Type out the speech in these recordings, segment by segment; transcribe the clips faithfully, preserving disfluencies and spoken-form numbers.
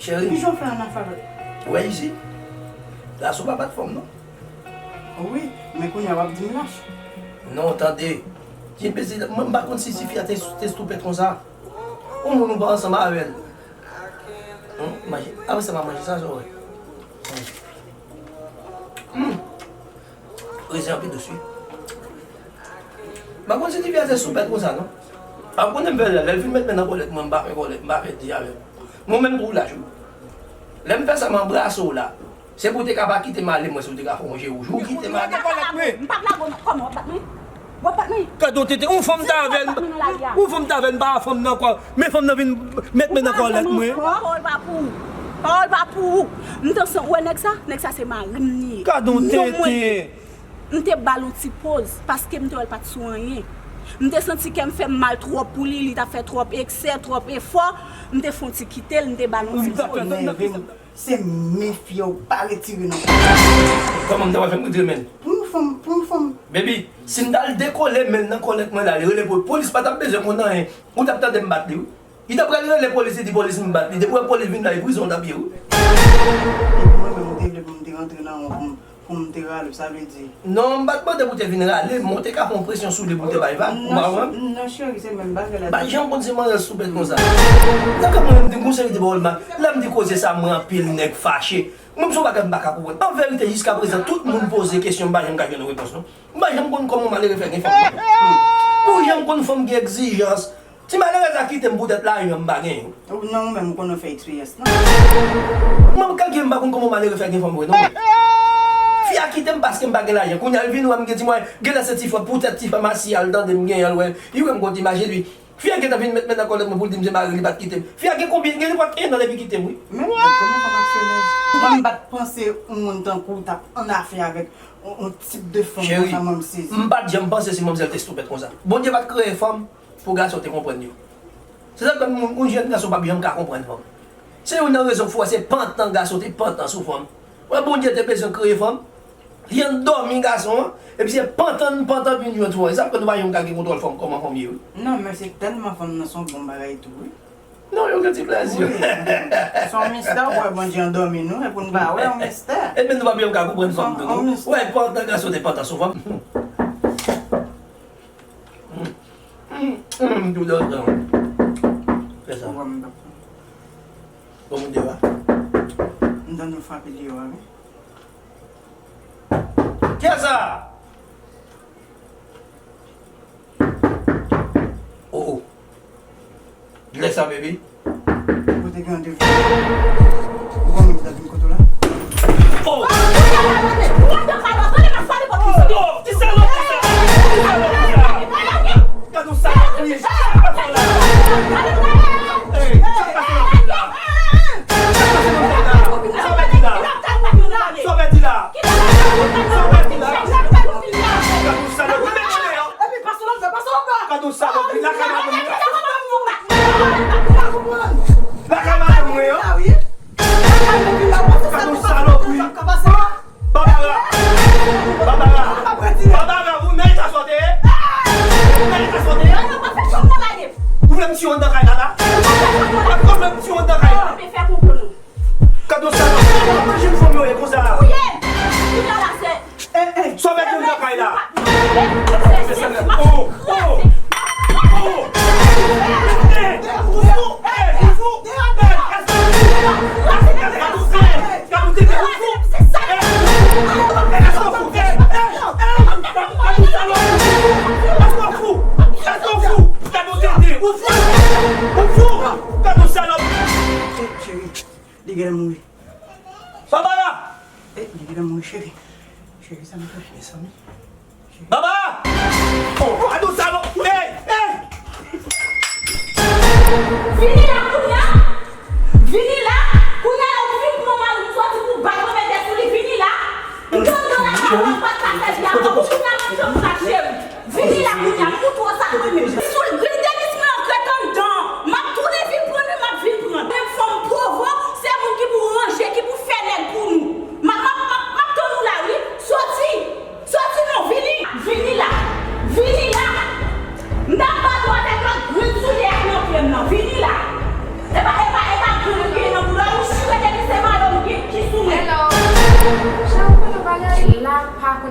Cheri. Kijan w fè annafè avèk? Ou wè isit? Gason pa bat fanm non. Wi, men kounye a w ap di m lach. Non, tande. Ti bezi, mwen m pa konn si tifi a te, te estoupèt konsa. Yon moun ou pa ansanm avè l. Hum, manje. Apre sa, m a manje sa, sa w wè. Hum. Rezen an pi dous, wi. M pa konn si tifi a se soupèt konsa, non. A konnen m fè lè, lè l fin met men nan kòlèt mwen, m pa fè kòlèt, m pa fè di avè l. Mwen menm tou lach, wi. Lè m fè sa, m anbrase w la. Se pou w te ka pa kite m ale, mwen, si w te ka fè yon je wouj. Ou kite m ale. M pa blague, kòman w ap bat mwen? W ap bat mwen? Gade yon tenten, yon fanm ta avè l, yon fanm ta avè l, m pa fanm nan kwa. Men fanm nan vin met men nan kòlèt mwen. Pawòl pa pou ou. Pawòl pa pou ou. M te san, ou wè nèg sa? Nèg sa se mari m li ye. Gade yon tenten. M te ba l yon ti poz, paske m te wè l pa t sou anyen. M te santi kè m fè m mal twòp pou li, li t ap fè twòp eksè, twòp efò. M te fè yon ti kite l, m te ba l yon ti poz. Se mefye w pa retire nan kò. Kòman m ta pral fè m retire men l? Pou yon fanm, pou yon fanm. Baby, si m t al dekole men l nan kòlèt mwen la, li rele pou polis pa t ap bezwen konn anyen. Ou t ap tande m bat li, wi. Li t ap pral rele polis, li di polis m bat li. Depi w wè polis vin la, e prizon w t ap ye, wi. Epi mwen menm, ou te vle pou m te rantre nan won pou m, pou m te rale w, sa vle di. Non, m pa t mande pou w te vin rale, men w te ka fè yon presyon sou li pou l te bay vag. Ou pa konprann? Non, cheri, se menm bagay la. M pa janm konn se manzè soupèt konsa. Nan kè mwen, m di m gon serite pawòl ma. Lè m di koze sa, mwen anpil nèg fache. Mwen, m se yon bagay m pa ka konprann. An verite, jiskaprezan, tout moun poze kesyon, m pa janm ka jwenn yon repons, non. M pa janm konn kòman malere fè gen fanm. Pou janm konn fanm gen egzijans. Ti malerèz la kite m poutèt lajan m pa genyen. Ou non, ou menm ou konn fè eksperyans, non? Mwen, m ka gen, m pa konn kòman malere fè gen fanm vre, non. Fi a kite m paske m pa gen lajan. Kounye a, l vin wè m gen ti mwayen. Genlè se ti frè, poutèt ti frè Masi a, l tande m genyen, l wè. Li wè m gon ti imaj de li. Fi a gentan vin met men nan kòlèt mwen pou l di m se mari li pa t kite m. Fi a gen konbyen, gen nenpòt en an depi l kite m, wi. Men w gad kòman fanm aksyonèz. Mwen, m pa t panse yon moun tankou w t ap annafè avèk yon, yon tip de fanm konsa, mwen, m sezi. Cheri, m pa t janm panse se manmzèl te estoupèt konsa. Bondye pa t kreye fanm pou gason te konprann yo. Se sa k fè moun, yon jèn gason p ap janm ka konprann fanm. Se youn nan rezon k fè w wè se pantan gason te pantan sou fanm. Wè Bondye te bezwen kreye fanm. Li anndan dòmi gason an, epi se pantan n pantan vin jwenn sou fanm. E sa k fè nou pa janm ka gen kontwòl fanm kòman fanm ye, wi. Non, men se tèlman fanm nan se yon bon bagay tou, wi. Non, yo gen ti plèzi. Wi. Se yon mistè, ou wè Bondye andòmi nou, e pou n pa wè yon mistè. Ebyen, nou pa janm ka konprann fanm tou, non. Wè, pantan gason te pantan sou fanm. M tou dòdò. Fè sa. Bon, m tande w frape deyò a, wi. Kiyès sa? Oh, oh. Lè sa, baby. Kote gen randevou? Ou konn moun ki ta vin kote w la? Oh! Oh, ki salòp, ki salòp, ki salòp, ki salòp. Gade yon salòp, wi. Hey, sa k pase nan vil la? Sa k pase nan vil la? Sa w pèdi la? Sa w pèdi la? Sa w pèdi la? Gade yon salòp, wi. Gade yon salòp, wi. Lakay madanm mwen. Lakay madanm mwen, an. Gade yon salòp, wi. Babara! Babara! Babara, ou nan eta sa w te ye? Ou nan eta sa w te ye? Ou vle m tiye w anndan kay la, la? Ou vle m tiye w anndan kay la? Gade yon salòp! Kòman jèn fanm yo ye konsa? Sa w mèt jwenn nan kay la? Oh, oh, oh. Cheri, li genlè mouri. Babara! Eh, li genlè mouri, cheri. Cheri, sa n ap fè? Mezanmi. Babara! Oh, oh, ado salòp! Hey! Hey! Vini la kounye a! Vini la! Kounye a la ou vin pran mari m soti pou bat mwen mete sou li, vini la! M te anndan lakay ou, m pa t ka fè byen avè w, kounye a m ap fè w sa, cheri. Vini la kounye a, m moutre w sa k mwen menm. Sou l, Denis mwen an k ret anndan. M ap tounen vin pran li, m ap vin pran. Menm fanm pwovo, se moun ki pou ranje, ki pou fè nèg pou nou. M ap, m ap, m ap, m ap tann ou la, wi. Soti! Soti non, vini! Vini la! Vini la! M t ap bat ou avèk lòt grenn soulye ak nan pye m nan. Vini la! E pa, e pa, e pa grenn pye nan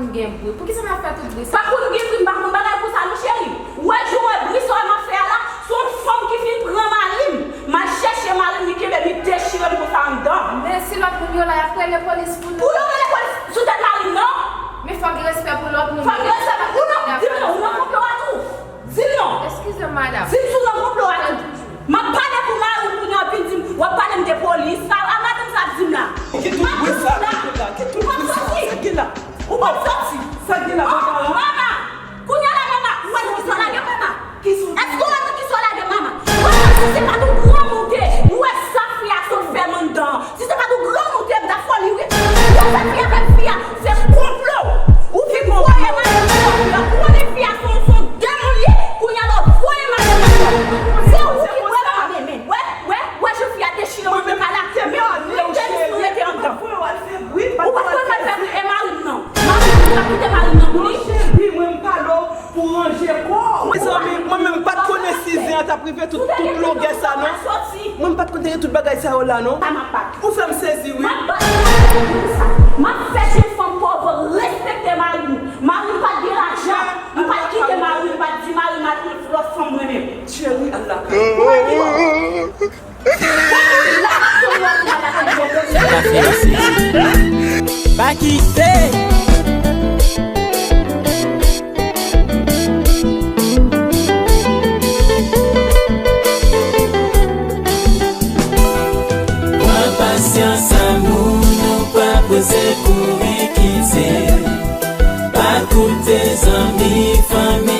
M gen bri. Poukisa n ap fè tout bri sa? Pa pou nou gen bri, m pa konn bagay konsa non, cheri. Ou wè jan w wè bri sa w wè m ap fè a la? Se yon fanm ki fin pran mari m. M al chèche mari m, li kenbe m, li dechire m konsa anndan. Men si lòt moun yo la, y ap rele polis pou nou. Pou yo rele polis sou tèt mari m, non? Men fòk gen respè pou lòt moun. Fòk gen respè pou ou, non? Di m non, ou nan konplo a tou. Di m non. Eskize m, madanm. Di m si w nan konplo a tou. M ap pale pou mari m kounye a, w ap vin di m, w ap pale m de polis. A, a madanm sa ap di m la. Ki tout bri sa? Ki tout la? Ki tout bri sa? Sa ki la? Ou p ap soti. Sa ki la, papa? Mama! Kounye a la, mama! Ou wè nan kisa w lage mama? Èske w wè nan kisa w lage mama? Mama, si se pa t yon granmoute, ou wè sa fi a sot fè m anndan an. Si se pa t yon granmoute, m t ap fè li, wi. Ou wè sa fi a fè fi a, se konplo. Ou vin voye mari m nan konplo. Ou konnen fi a se yon, se yon demon li ye. Kounye a la, ou voye mari m nan konplo. Se ou ki voye mama, men, men. Wè, wè, wè jan fi a dechire m anndan kay la. Men ou mete m sou rete anndan. Ou pa t konn mal fè bri, e mari m nan. Mari m, ou pa kite mari m nan pou li? Cheri, mwen m pale w pou ranje kò w. Mezanmi, mwen menm m pa t konnen si zen an t ap rive tout, tout longè sa non. Mwen m pa t konn te gen tout bagay sa yo la non. Ou fè m sezi wi. M ap bat pou sa. M ap fè jenn fanm pòv respekte mari m. Mari m pa t gen lajan. M pa t kite mari m, m pa t di mari m al pran lòt fanm mwen menm. Cheri, Allah. Ou pa t di bon. Sa ka fè isi. Pa kite. Pran pasyans, amour, nou pa prese kouri kite. Pa koute zanmi, fanmi,